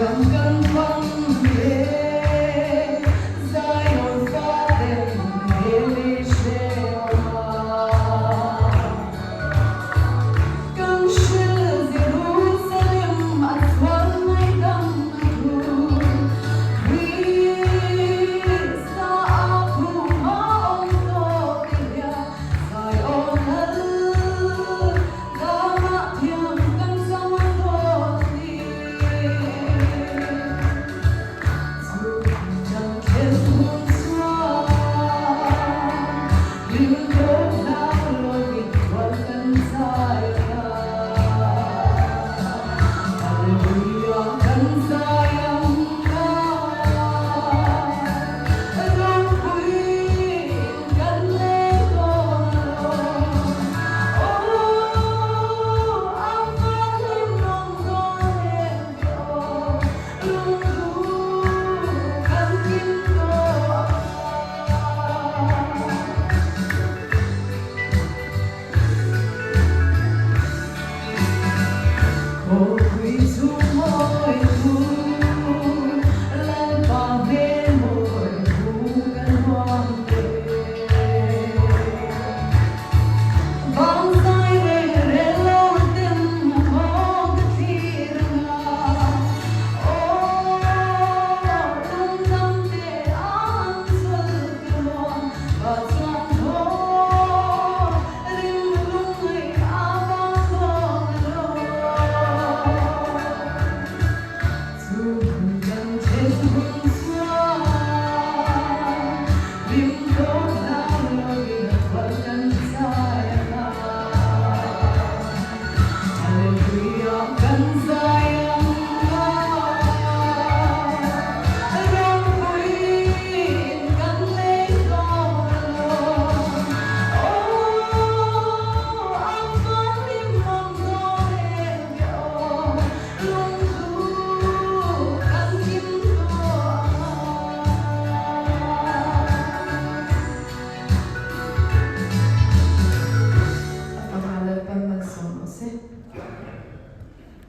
Ram kan fang e, Zion faten he lei hrehawmah. Kan hril Jerusalem a sual ngaihdamna thu, Krista a phuma awm tawh te hian Zion lal Damah thiam kan chang a dawn a ni. Chu kan thlen hun chuan hlim tawp hlau lovin hual kan zai ang a. Hallelujah kan zai ang a. Ropui in kan leng dawn alawm. Aw, a van hlimawm dawn em ve aw, lungdu kan kim tawh ang a.